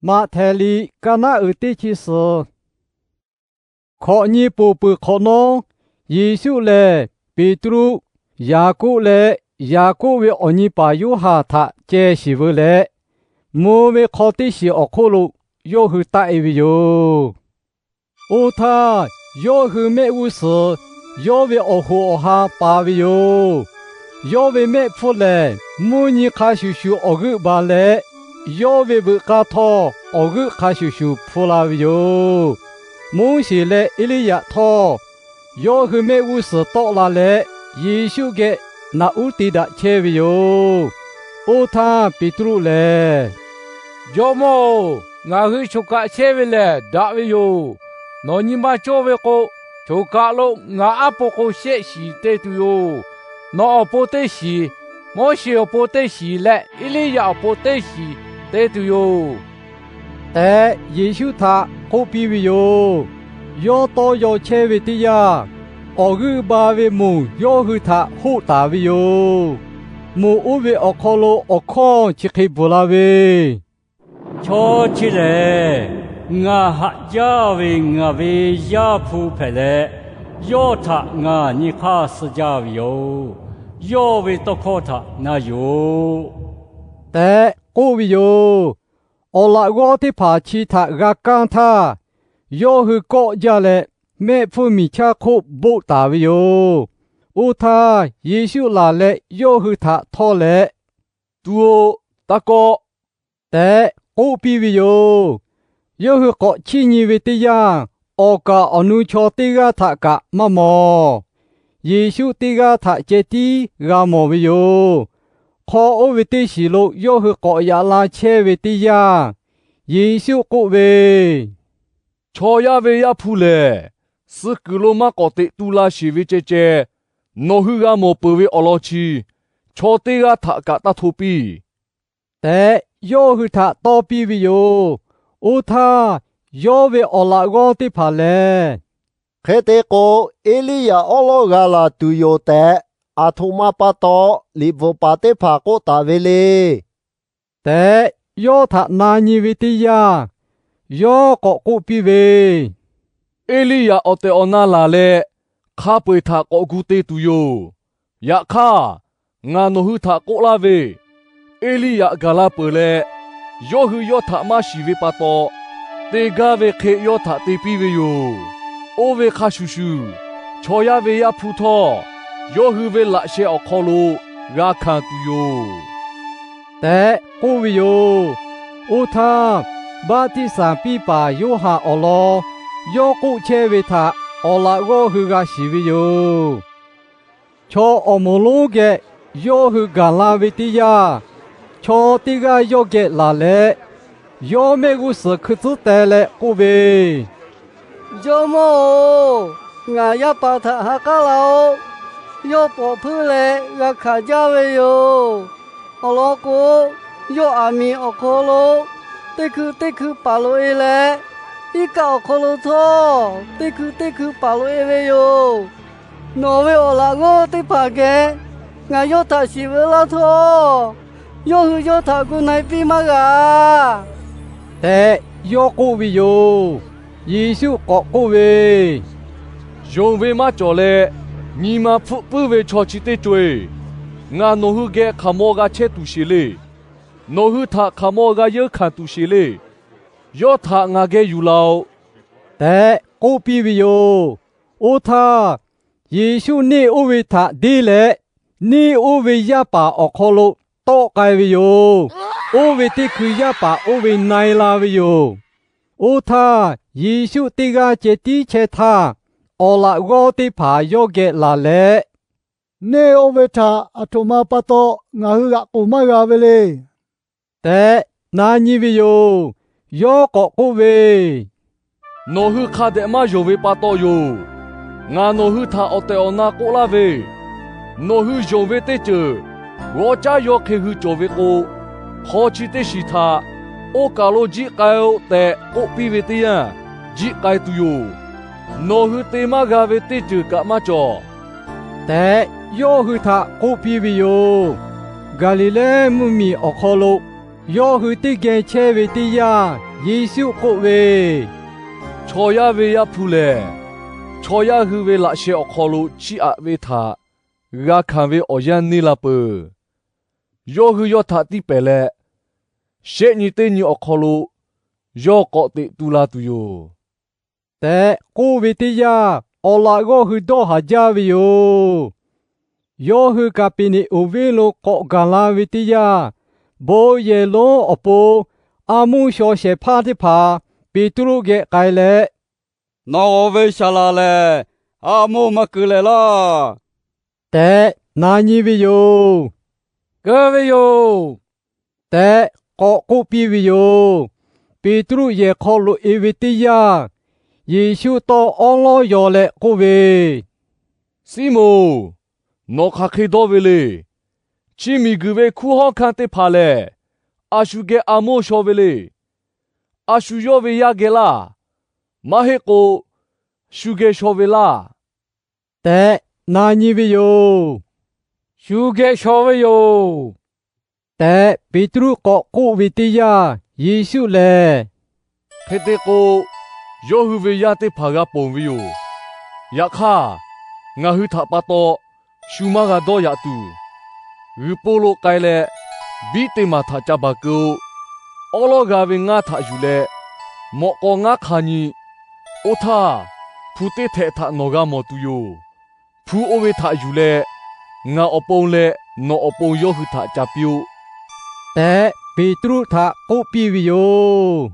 Maꞈhtehˍ liꞈ kaˇ naˉ uiˍ teˇ chi suhˍ. Hkawꞈ nyi ponˬ peuˬ hk'awꞈ nawˉ, Yeˍsuˆ lehˬ Peˍtruˆ, Yaˍkoˆ leh Yaˍkoˆ ve awˬ nyi paˍ Yoˇhanˬ htaꞈ ceh shiˍ veu leh, mvuh ve hk'aw teˇ shiˍ awˬ hk'oˆ lo yawˇ hui taˆ e ve yoˬ. Oˇ htaˇ, yawˇ hui mehˆ g'uˇ suhˍ yawˇ ve awˬ hoꞈ awˬ ha pa ve yoˬ. Yawˇ ve mehˆ hpfuhˇ lehˬ, mvuhˇ nyi hk'a shuˍ shuˍ awˬ g'euˆ ba leh, yawˇ ve veuꞈ k'aˇ htawˇ awˬ g'euˆ hk'a shuˍ shuˍ hpu la ve yoˬ. Moˉseˍ leh Eˇliˇyaꞈ htawˇ, yawˇ hui mehˆ g'uˇ suhˍ tawˆ la leh, Yeˍsuˆ geh naꞈ uˉ te daꞈ chehˇ ve yoˬ. Oˇ htaˇ Peˍtruˆ lehˬ, Jawˇmawˇ-oˬ, ngaˬ hui choˬ kaꞈ chehˇ ve lehˬ daꞈ ve yoˬ. Nawˬ nyi ma cawˇ ve k'o, choˬ kaꞈ lo ngaˬ aˉ po k'o shehˆ shiˍ te tuˬ yoˬ. Nawˬ awˬ pon teˇ shiˍ, Moˉseˍ awˬ pon teˇ shiˍ leh Eˇliˇyaꞈ awˬ pon teˇ shiˍ te tuˬ yoˬ tehꞈ, Yeˍsuˆ htaꞈ k'oˆ piˇ ve yoˬ. Yawˇ tawˇ yaw chehˇ ve teˇ yanˇ, awˬ g'euˆ ba ve moˬ yawˇ hui htaꞈ hoˆ taˍ ve yoˬ. Moˬ oˇ ve awˬ hk'aw lo awˬ hkawˇ chi hk'e bvuhˬ la ve, Chaw chi lehˬ, ngaˬ haꞈ jaˇ ve ngaˬ ve Yaˇ hpu hpehꞈ leh, yawˇ htaꞈ ngaˬ nyi hk'aˇ suh jaˇ ve yoˬ. Yawˇ ve tawˇ hkawˇ htaꞈ na yuˬ-oꞈ tehꞈ k'oˆ ve yoˬ. Awˬ laꞈ g'awˇ teˇ hpaˍ chi htaꞈ g'a kanˇ htaˇ, yawˇ hui kawˆ jaˇ leh, mehˆ hpfuhˇ miˬ chaˇ hk'oˆ boˆ taˍ ve yoˬ. Oˇ htaˇ Yeˍsuˆ laˬ leh yawˇ hui htaꞈ htawˇ leh, Tuˬ-oꞈ, taˇ kawˆ tehꞈ k'oˆ piˇ ve yoˬ. Yawˇ hui k'awꞈ chiˇ nyi ve teˇ yanˇ, awˬ kaˍ awˬ nu chaw teˇ g'aˇ htaꞈ kaꞈ maˇ mawˬ. Yeˍsuˆ teˇ g'aˇ htaꞈ ceh tiˉ g'a mawˬ ve yoˬ. Hk'aw oˇ ve teˇ shiˍ lo yawˇ hui k'awꞈ yaꞈ la chehˇ ve teˇ yanˇ, Yeˍsuˆ k'oˆ ve, Chaw yaˇ ve Yaˇ hpu lehˬ, suh kuiˬ lo maˇ k'awꞈ teꞈ tu la sheˍ ve ceh ceh, nawˬ hui g'a mawˬ peuˬ ve awˬ lawn chi, chaw teˇ g'aˇ htaꞈ kaꞈ taˇ hto piˇ tehꞈ, yawˇ hui htaꞈ tawˇ piˇ ve yoˬ. Oˇ htaˇ, yawˇ ve awˬ laꞈ g'awˇ teˇ hpaˍ lehˬ, Hk'e te k'o, Eˇliˇyaꞈ awˉ lawˉ g'a laˬ tuˬ yoˬ tehꞈ, aˬ htoꞈ ma pa taw liꞈ bvuhꞈ paˍ teˇ hpaˍ k'oˆ taˍ ve le tehꞈ, yawˇ htaꞈ na nyi ve teˇ yanˇ, yawˇ k'awꞈ k'oˆ piˇ ve, Eˇliˇyaꞈ awˬ tehˬ awˬ na laˬ leh, hk'a peu-eˬ htaꞈ k'awꞈ gu te tuˬ yoˬ. Yaꞈ hk'aˇ, ngaˬ nawˬ hui htaꞈ k'oˆ laˇ ve, Eˇliˇyaꞈ gaˬ la peuˬ leh, yawˇ hui yawˇ htaꞈ maˇ shiˍ ve pa taw, te gaˇ ve hk'e yawˇ htaꞈ te piˇ ve yoˬ. Oˇ ve hk'a shuˍ shuˍ, chaw yaˇ ve Yaˇ hpu htawˇ, yawˇ hui ve laꞈ sheh awˬ hk'aw lo g'a hkanˍ tuˬ yoˬ tehꞈ k'oˆ ve yoˬ. Oˇ htaˇ, baˆtiˆsaˬ piˇ paˍ Yoˇhanˬ awˬ lawn yawˇ k'oˆ chehˇ ve htaꞈ awˬ laꞈ g'awˇ hui g'a shiˍ ve yoˬ. Chaw awˬ moˍ lonˉ geh yawˇ hui gaˬ la ve teˇ yanˇ, chaw teˇ g'aˇ yawˇ geh laˬ leh, yawˇ mehˆ g'uˇ suhˍ hkui tcuhˉ teh leh k'oˆ ve, Jawˇmawˇ-oˬ, ngaˬ yaˇ paˍ htaꞈ ha k'aˉ laˇ-oˆ. Yawˇ pawˍ hpuiˇ leh g'a hkanˍ jaˇ ve yoˬ. Awˬ lawn k'o, yawˇ aˬ miˍ awˬ hk'aw lo teˇ hkui teˇ hkui paˍ loꞈ-e leh, iˉ kaˆ awˬ hk'aw lo htawˇ teˇ hkui teˇ hkui paˍ loꞈ-e ve yoˬ. Nawˬ ve awˬ laꞈ g'awˇ teˇ hpaˍ geh ngaˬ yawˇ htaꞈ shiˍ veu laˇ htawˇ, yawˇ hui yawˇ htaꞈ gu na-e piˇ maˇ g'a tehꞈ yawˇ k'oˆ ve yoˬ. Yeˍsuˆ k'awꞈ k'oˆ ve, Yonˍ ve maˇ cawˬ leh nyi ma hpfuhˆ puiˉ ve chaw chi teˇ co-eˬ, ngaˬ nawˬ hui geh hk'aˬ maw g'a chehˇ tuˬ sheˍ le. Nawˬ hui htaꞈ hk'aˬ maw g'a yeunˇ hkanˍ tuˬ sheˍ le. Yawˇ htaꞈ ngaˬ geh yuˬ laˬ-oꞈ tehꞈ k'oˆ piˇ ve yoˬ. Oˇ htaˇ, Yeˍsuˆ neˇ oˇ ve htaꞈ deˇ leh, neˇ oˇ ve yaˇ paˍ awˬ hk'aw lo tawˆ k'ai ve yoˬ. Oˇ ve teˇ hkui yaˇ paˍ oˇ ve na-e la ve yoˬ. Oˇ htaˇ, Yeˍsuˆ teˇ g'aˇ ceh tiˉ chehˇ htaˇ, awˬ laꞈ g'awˇ teˇ hpaˍ yawˇ geh laˬ leh, Neˇ oˇ ve htaꞈ aˬ htoꞈ ma pa taw ngaˬ hui g'aꞈ k'oˍ maˇ g'a ve le tehꞈ na nyi ve yoˬ. Yawˇ k'awꞈ k'oˆ ve, Nawˬ hui hk'a dehꞈ maˇ yonˍ ve pa taw yoˬ. Ngaˬ nawˬ hui htaꞈ awˬ tehˬ awˬ na k'oˆ laˇ ve, nawˬ hui yonˍ ve teˇ ceuˬ g'awˇ caˉ yawˇ hk'e hui cawˬ ve k'o, hk'aw chi teˇ shiˍ htaꞈ, Oˇ kaˬ lo jiˆ k'ai-o tehꞈ k'oˆ piˇ ve teˇ yanˇ, jiˆ k'ai tuˬ yoˬ. Nawˬ hui te maˇ g'a ve teˇ ceuˬ kaꞈ maˇ cawˬ tehꞈ, yawˇ hui htaꞈ k'oˆ piˇ ve yoˬ. Gaˍliˍlehˇ mvuhˇ miˬ awˬ hk'aw lo Yawˇ hui teˇ geh chehˇ ve teˇ yanˇ, Yeˍsuˆ k'oˆ ve, Chaw yaˇ ve Yaˇ hpu lehˬ, chaw yaˇ hui ve laꞈ sheh awˬ hk'aw lo chiˇ aꞈ ve htaꞈ g'a hkanˍ ve awˬ yanˇ neˇ la peuˬ. Yawˇ hui yawˇ htaꞈ tiˇ pehˍ leh, shehˆ nyi teˇ nyi awˬ hk'aw lo yawˇ k'awꞈ teꞈ tu la tuˬ yoˬ tehꞈ k'oˆ ve teˇ yanˇ, awˬ laꞈ g'awˇ hui dawˇ haˍ jaˇ ve yoˬ. Yawˇ hui Kaˍpeˍneˍonˍ venˇ lo k'awꞈ gaˬ la ve teˇ yanˇ, bon yehˬ lonˉ awˬ pon a moˇ shaw shehˍ hpaˇ teˇ hpaˍ Peˍtruˆ geh k'ai leh, Nawˬ ve saˍ laˍ lehˬ, a moˇ maˇ keu leh laˇ tehꞈ na nyi ve yoˬ. Keu ve yoˬ tehꞈ k'awꞈ k'oˆ piˇ ve yoˬ. Peˍtruˆ yehˬ hk'aw loꞈ-e ve teˇ yanˇ, Yeˍsuˆ tawˇ awˉ lawˉ yaw leh k'oˆ ve, Siˉmonˍ, nawˬ hk'aˬ hk'e dawˇ ve le. Chi miˬguiˬ ve hkunˉ hawˉ hkanˇ teˇ hpaˍ lehˬ, a shu geh a moˇ shaw ve le. A shu yawˇ ve yaˇ geh laˇ. Maˇ heˆ k'o, shu geh shaw ve laˇ tehꞈ na nyi ve yoˬ. Shu geh shaw ve yoˬ tehꞈ Peˍtruˆ k'awꞈ k'oˆ ve teˇ yanˇ, Yeˍsuˆ lehˬ, Hk'e te k'o, yawˇ hui ve yaˇ teˇ hpaˍ g'a ponˬ ve yoˬ. Yaꞈ hk'aˇ, ngaˬ hui htaꞈ pa taw shu maˇ g'a dawˇ yaꞈ tuˬ, g'uiˬ po lo k'ai leh biˉ teˇ maˬ htaꞈ ca baˬ keu-o. Awˉ lawˉ g'a ve ngaˇ htaꞈ yuˬ leh mawꞈ k'aw ngaˉ hk'a nyi. Oˇ htaˇ, hpu teˇ htehꞈ htaꞈ nawˬ g'a mawˬ tuˬ yoˬ. Hpu oˇ ve htaꞈ yuˬ leh, ngaˬ awˬ pon leh nawˬ awˬ pon yawˇ hui htaꞈ ca piˇ-oˆ tehꞈ, Peˍtruˆ htaꞈ k'oˆ piˇ ve yoˬ.